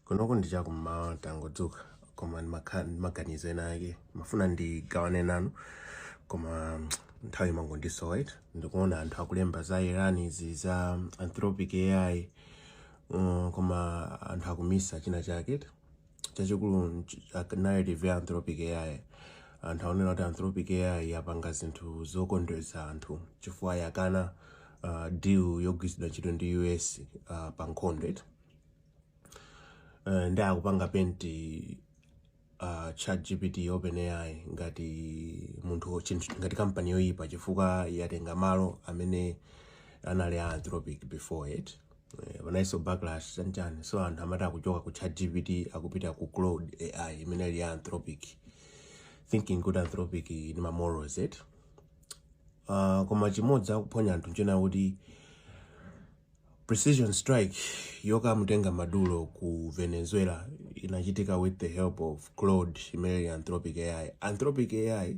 Kunoko ndi chakummawa, tangodzuka, koma ndimaganizo ena ake mafuna ndigawane nanu, koma nthawi imangondisowa. Ndikuona anthu akulemba za Iran, izi za Anthropic AI, koma anthu akumisa china chake chachikulu, narrative ya Anthropic AI. Anthu aonera kuti Anthropic AI yapanga zinthu zokondwetsa anthu chifukwa yakana deal yogwiritsidwa ntchito ndi US pa nkhondo eti. Ndi akupanga paint ChatGPT, OpenAI ngati munthu, chinthu ngati kampani yoyipa chifukwa yatenga malo amene anali a Anthropic before it. Panaiso backlash chanchani, so anthu amati akuchoka ku ChatGPT akupita ku Claude AI imene ili ya Anthropic, thinking kuti Anthropic ndi ma morals it. Koma chimodzi akuphonya anthu nchena kuti precision strike yokamutenga Maduro ku Venezuela inachitika with the help of Claude imene ili Anthropic AI. Anthropic AI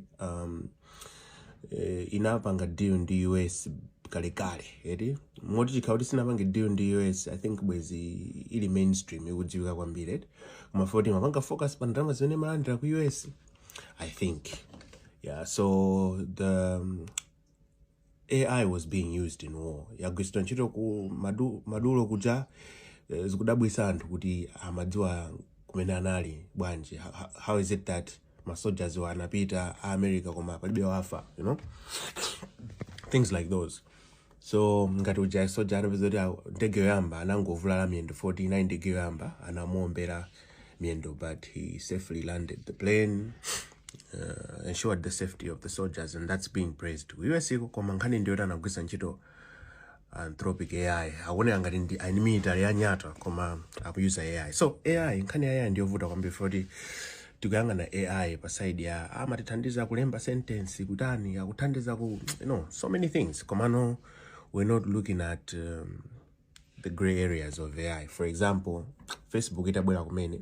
inapanga deal ndi US kalekale eti, moti chikhala kuti sinapange deal ndi US, I think bwezi ili mainstream, ikudziwika kwambiri eti. Koma foti mapanga focus pa ndalama zimene malandira ku US, I think. Yeah, so the AI was being used in war, yagwiritsidwa ntchito ku Maduro kuja. Zikudabwisa anthu kuti amadziwa kumene anali bwanji. How is it that ma soldiers wa anapita a America koma palibe wafa, things like those? So ngati uja soja anapeza kuti ndege yoyamba anangovulala miyendo 49, ndege yoyamba anamuombera miyendo, but he safely landed the plane, ensured the safety of the soldiers, and that's being praised ku US iko. Koma nkhani ndiyoti anagwiritsa ntchito Anthropic AI. Akuoneka ngati ndi ani military anyata, koma akuyuza AI. So AI, nkhani ya AI ndiyovuta kwambiri, foti tikuyang'ana AI pa side ya amatithandiza kulemba sentence, kutani, akuthandiza ku so many things, komano we're not looking at the gray areas of AI. For example, Facebook itabwera kumene,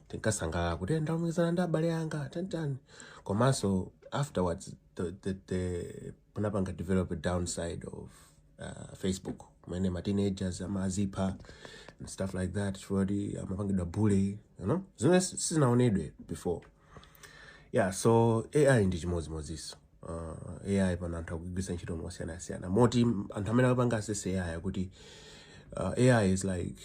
tinkasangalala kuti ndalumikizana ndi abale anga tantani, komanso afterwards the panapanga develop a downside of Facebook kumene ma teenagers amazipha and stuff like that, chifukwa amapangidwa bully, zimene sizinaonedwe before. Yeah, so AI ndi chimodzimodzinso. AI pano anthu akugwiritsa ntchito mosiyanasiyana, moti anthu amene akupanga assess AI akuti AI is like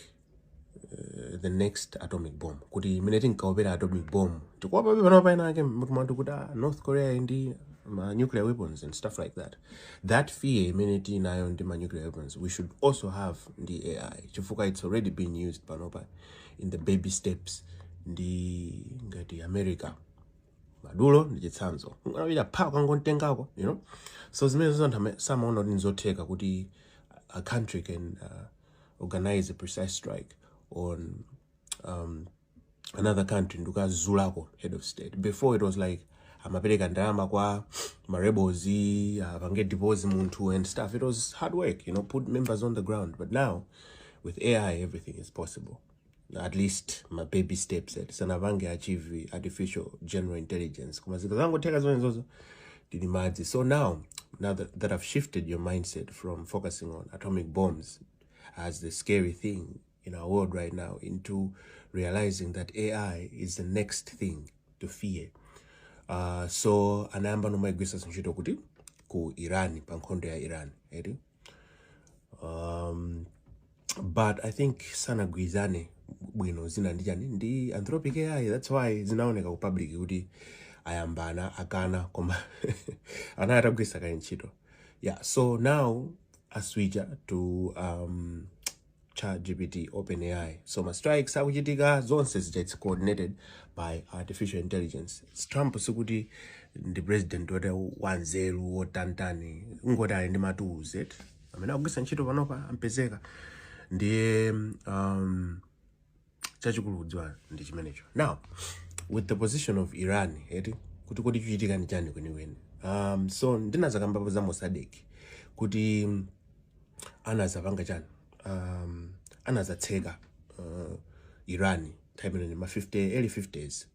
the next atomic bomb, kuti imene tinkaopera atomic bomb tikuopa pano painake mati kuti North Korea ndi ma nuclear weapons and stuff like that. That fear imene tinayo ndi ma nuclear weapons, we should also have ndi AI, chifukwa it's already been used panopa in the baby steps ndi ngati America. Maduro ndi chitsanzo, anapita pha kangomtengako. So zimene zonse anthu samaona kuti nizotheka kuti a country can organize a precise strike on another country ndikazulako head of state. Before, it was like amapereka ndalama kwa ma rebels apange depose munthu and stuff. It was hard work, put members on the ground. But now with AI, everything is possible, at least ma baby steps. Sanapange achieve artificial general intelligence, koma zikazangotheka zimenezozo tili madzi. So now that I've shifted your mindset from focusing on atomic bombs as the scary thing in our world right now into realizing that AI is the next thing to fear, so anayamba nomayigwisa ntchito kuti ku Iran, pa nkhondo ya Iran eti. But I think sanagwirizane bwino zina ndi chani ndi Anthropic AI. That's why zinaoneka ku public kuti ayambana, akana, koma anali atagwisa kale ntchito. Yeah, so now aswitcha to ChatGPT, OpenAI. So ma strikes akuchitika zonse zija, it's coordinated by artificial intelligence. Trump sikuti ndi president woti wanzeru wotantani, ngoti ali ndi ma tools eti amene akugwisa ntchito panopa ampezeka. Ndiye chachikulu kudziwa ndi chimenecho. Now, with the position of Iran eti, kuti kodi chichitika ndi chani kwenikweni? So ndinazakambapo za Mossadegh kuti anazapanga chani, anazatseka Iran nthawi imene ma 50, early 50s.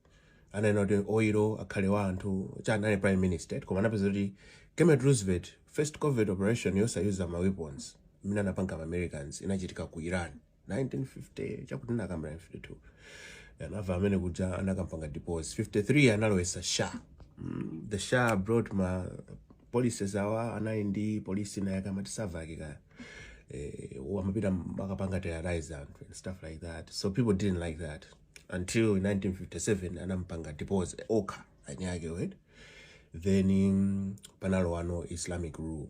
Ananena kuti oil akhale wa anthu chani, ali prime minister, koma anapeza kuti Kermit Roosevelt, first covert operation yosayuza ma weapons imene anapanga ma Americans inachitika ku Iran. 1950 chakuti nakamba 1952 anava amene kuja anakampanga depose. 53 analowesa Shah. The Shah brought ma policies awa, anali ndi polisi naye akamati SAVAK kaya, wamapita akapanga terrorize anthu and stuff like that. So people didn't like that until in 1957 anampanga depose okha anyake, right? Then panalowano Islamic rule.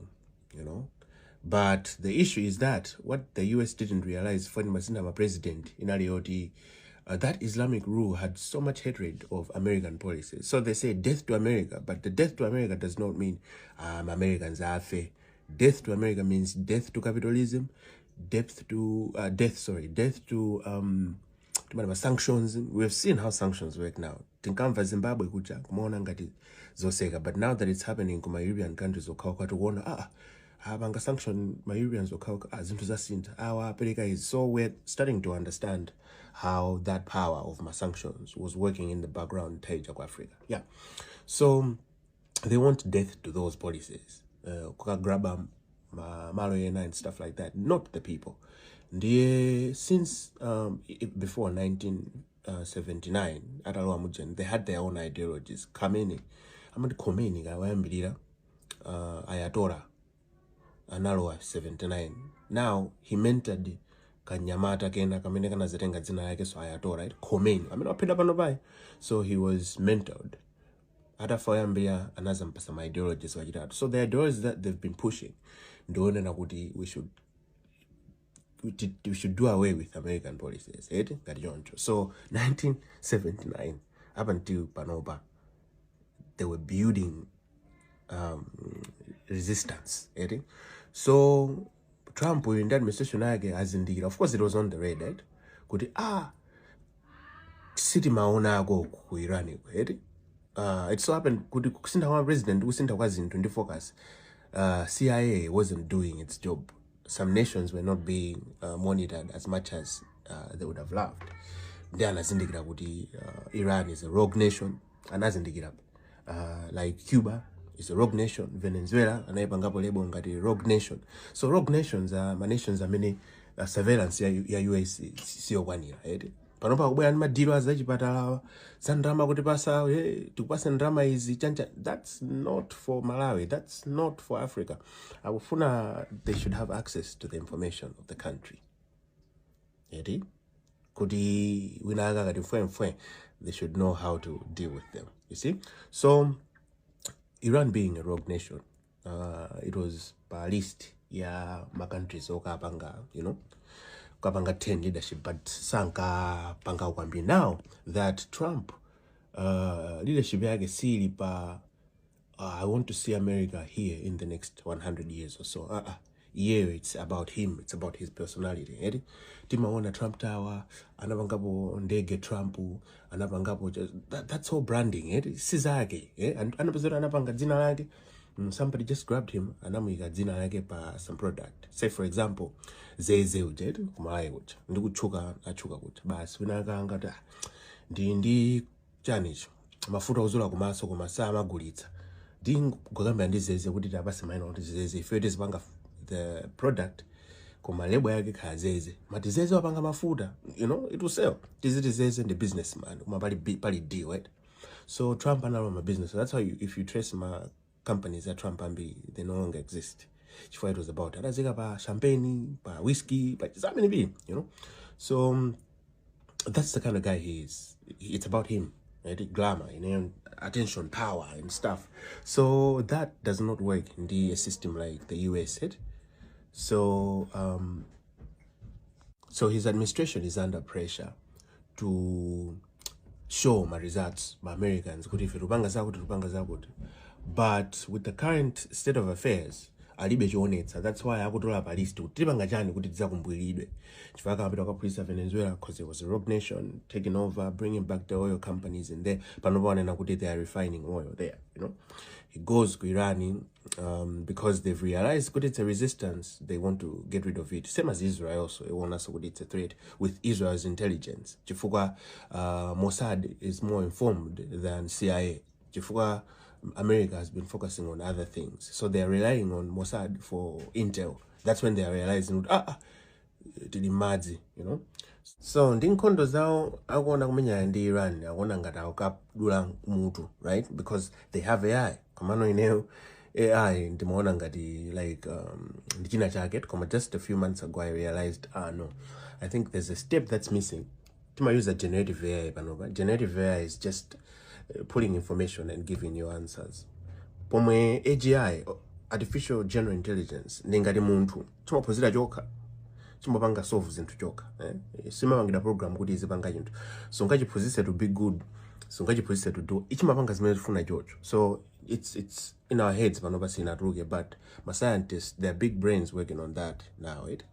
But the issue is that what the US didn't realize for masina ma president inali yoti that Islamic rule had so much hatred of American policies. So they say death to America, but the death to America does not mean Americans afe. Death to America means death to capitalism, death to death, sorry, death to timati ma sanctions. We have seen how sanctions work now. Tinkamva Zimbabwe kuja kumaona ngati zoseka, but now that it's happening kuma European countries okhaokha, tikuona, ah, apanga sanction ma Europeans okhaokha, ah, zinthu zasintha, awa apereka izi. So we're starting to understand how that power of ma sanctions was working in the background taija ku Africa. Yeah, so they want death to those policies, kukagraba malo ena and stuff like that, not the people. Ndiye since before 1979 atalowa mujeni, they had their own ideologies. Khamenei, amati Khomeini kawayambirira, Ayatollah analowa 79. Now he mentored kanyamata kena kamene kanazatenga dzina lake, so Ayatollah, right? Khomeini amene waphedwa pano payi. So he was mentored. Atafa oyambira, anazampasa ma ideologies wachitatu. So the ideologies that they've been pushing ndionena kuti we should do away with American policies, right? Ngati choncho. So 1979 up until panopa, they were building resistance, right? So Trump uyu ndi administration yake azindikira. Of course it was on the red, right? Kuti ah, sitimaonako ku Iran iko, right? It so happened kuti kusintha kwa president, kusintha kwa zinthu ndi focus, CIA wasn't doing its job. Some nations were not being monitored as much as they would have loved. Ndi anazindikira kuti Iran is a rogue nation. Anazindikira like Cuba is a rogue nation, Venezuela anayipangapo label ngati rogue nation. So rogue nations are ma nations amene surveillance ya US siyokwanira, right? Panopa akubwera ndi ma deal azachipatalawa za ndalama kuti pasa, tikupasa ndalama izi chancha. That's not for Malawi, that's not for Africa. Akufuna they should have access to the information of the country, eti, kuti wina aka akati mfwemfwe, they should know how to deal with them, you see? So Iran being a rogue nation, it was pa list ya ma countries okapanga kukapanga 10 leadership, but sankapanga kwambiri. Now that Trump, leadership yake sili pa "I want to see America here in the next 100 years or so." Yeah, it's about him. It's about his personality. Eti? Timaona Trump Tower, anapangapo ndege Trump, anapangapo that's all branding. Eti? Si zake. Eh? Anapezera anapanga dzina lake. Somebody just grabbed him, anamuyika dzina lake pa some product. Say for example, Zeze uja, eti? Kumalawi kuja. Ndikutchuka, atchuka kuja. Basi wina akanga ah, ndi chanicho mafuta ozula kumaso koma samagulitsa, ndingokambira ndi Zeze kuti tapase maina kuti Zeze, ife tizipanga the product koma label yake khala Zeze, mati Zeze wapanga mafuta, it will sell. Tiziti Zeze ndi businessman, koma pali deal, right? So Trump analo ma business. That's why if you trace ma companies ya Trump ambiri, they no longer exist, chifukwa it was about adazika pa champagne, pa whiskey, pa zambiri. So that's the kind of guy he is. It's about him, right? Glamour, attention, power, and stuff. So that does not work in the system like the US, right? So his administration is under pressure to show ma results ma Americans kuti ife tupanga zakuti, tupanga zakuti. But with the current state of affairs, alibe choonetsa. That's why akutola pa list kuti tipanga chani kuti tidzakumbwiridwe, chifukwa akapita kukaphulitsa Venezuela because it was a rogue nation, taking over, bringing back the oil companies in there. Panopa wanena kuti they are refining oil there. He goes ku Iran because they've realized kuti it's a resistance, they want to get rid of it, same as Israel also iwonanso kuti it's a threat with Israel's intelligence, chifukwa Mossad is more informed than CIA, chifukwa America has been focusing on other things, so they are relying on Mossad for intel. That's when they are realizing, ah, ah, Tili m'madzi. So ndi nkhondo zawo akuona kumenyana ndi Iran, akuona ngati akukadula mutu, right? Because they have AI. Komano ineyo AI ndimaona ngati like ndi china chake, koma just a few months ago I realized, ah no, I think there's a step that's missing. Timayuza generative AI panopa. Generative AI is just pulling information and giving you answers, pomwe AGI, artificial general intelligence, ndi ngati munthu, chimaphunzira chokha, chimapanga solve zinthu chokha, eh? Simapangidwa program kuti izipanga chinthu. Sungachiphunzitse to be good, sungachiphunzitse to do, ichimapanga zimene tifuna chocho. So it's in our heads panopa, sinatuluke, but ma scientists, there are big brains working on that now, right,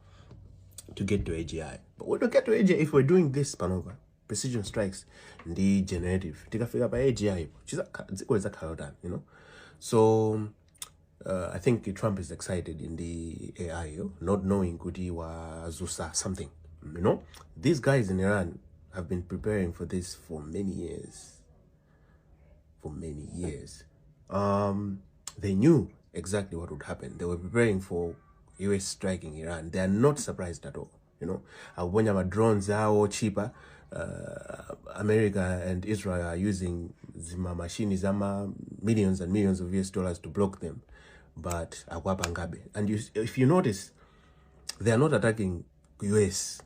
to get to AGI. But we don't get to AGI if we're doing this panopa, precision strikes ndi generative. Tikafika pa AGI po, dziko lizakhala lotani? So I think Trump is excited in the AI, yo, not knowing kuti wazusa something. These guys in Iran have been preparing for this for many years. For many years. They knew exactly what would happen. They were preparing for US striking Iran. They are not surprised at all. Akuponya ma drones awo cheaper. America and Israel are using zima machines zama millions and millions of US dollars to block them. But akwapangabe. And if you notice, they are not attacking US.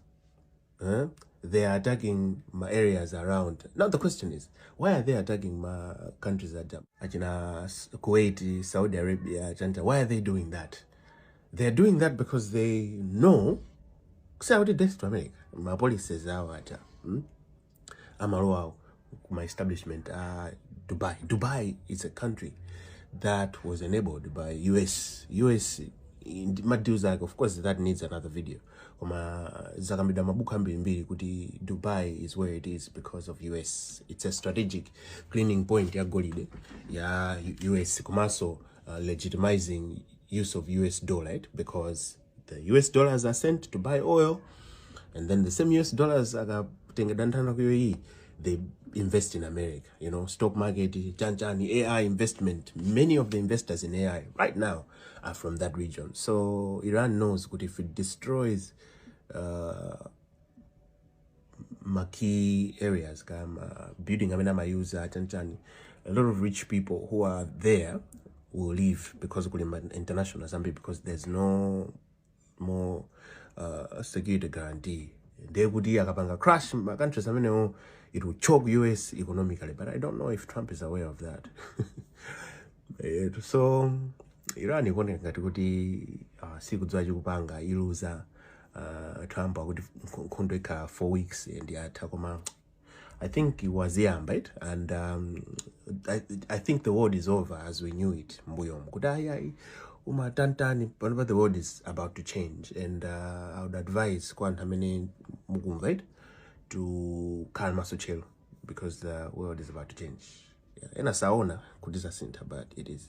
Huh? They are attacking ma areas around. Now the question is, why are they attacking ma countries that achina Kuwait, Saudi Arabia, Chanta? Why are they doing that? They are doing that because they know Saudi death to America. Ma policies awo aja. Amalowa kuma establishment Dubai. Dubai is a country that was enabled by US. US ma deals ake, of course that needs another video. Koma zakambidwa mabuku ambirimbiri kuti Dubai is where it is because of US. It's a strategic cleaning point ya golide ya US, komanso legitimizing use of US dollar, right? Because the US dollars are sent to buy oil, and then the same US dollars akatengedwa nthanda ku UAE, they invest in America, stock market, chanchani, AI investment. Many of the investors in AI right now are from that region. So Iran knows kuti if it destroys ma key areas kama building amene amayuza chanchani, a lot of rich people who are there will leave because kuli ma international assembly, because there's no more security guarantee. Ndiye kuti akapanga crash ma countries amenewo, it will choke US economically. But I don't know if Trump is aware of that. So Iran ikuoneka ngati kuti sikudziwa chikupanga, iluza. Trump akuti nkhondo ikhala 4 weeks and yatha, koma I think it was yamba it, and I think the world is over as we knew it mbuyomu, kuti ayi ayi umatantani. Panopa the world is about to change, and I would advise kwa anthu amene mukumva it to khala maso tchero because the world is about to change. Yeah. Ena saona kuti zasintha, but it is.